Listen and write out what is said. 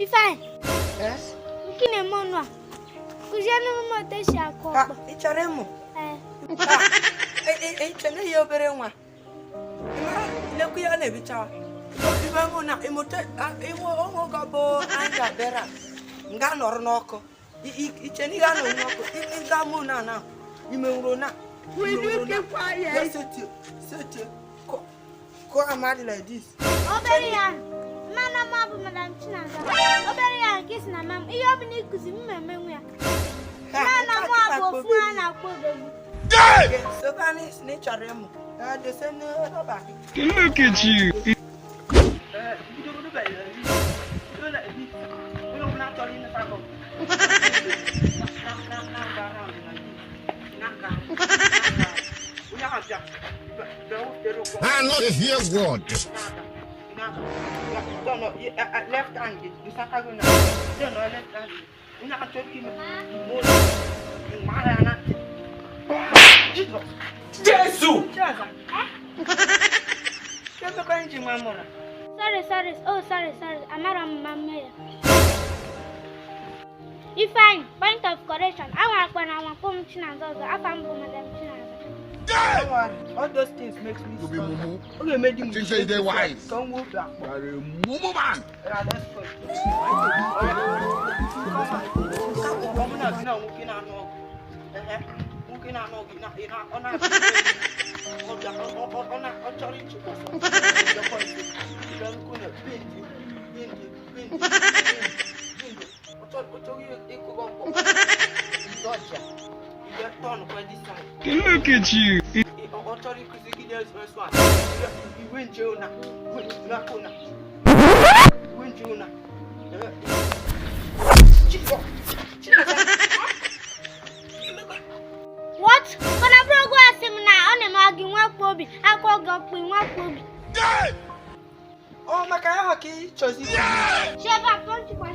Ifeanyị, nke na-eme ọnụ a, kụzienụ m otu esi akụ ọkpọ. Ị chọrọ ịmụ? Ee. Iche na ihe obere nwa lekwu ya na-ebicha ibe mụ na ịmụta iwe onwe oge bụ anyị ga-abịara nga nọrọ n'ọkụ. Iche na ị ga-anọ n'ọkụ ịga mụ na na imenwuru na. Will you keep quiet? Setie setie kụọ amadi like this. Obere ya mana m bụ Madam Chinaza, obere ya nke si na mam ihe ọ bụla ịkụzi m emenwu ya. Mana mụ bụ ofu ha na-akpọ odogwu. Sokani na ị chọrọ ịmụ dose n'ọba gị. Look at you. I not hear God. Left hand, left hand. Jesus. Jesu! Sorry, sorry, oh sorry, sorry, amara m mma mme ya. Ifeanyị, point of correction, anwa akpa na anwa kpọ m Chinaza ọzọ, afa m bụ Madam Chinaza. Don't worry, all those things makes me You be strong. mumu. Oge made him Think say they wise. Ka nwa obi akpọ. You are a mumu man. Yeah, let's go. Ọ mụ na gị na nwoke na-anụ ọgụ. Ehe, nwoke na-anụ ọgụ ọ na-achọ ọ bịa ọ na ọ chọrọ ịchịkwa ọsọ. Bịakwa nso. Bịa nnukwu na bend, bend, bend, bend, bend. Ọ chọrọ ịkụ gị ọkpọ. Dodge ya. Ị bịa turn kwa this side. Look at you. Ọ chọrọ ịkụzi gị n'ezu a. Iwe nje ụna, n'aka ụna. Iwe nje ụna. Jesus! Chineke! What? Mana bụrụ ogwu asị m na ọ na-eme gị nwakpo obi, akọ gị ọkpụ nwakpo obi. Ọ maka ya ka ị chọzi. Si ebe a pụọ nchịkwa.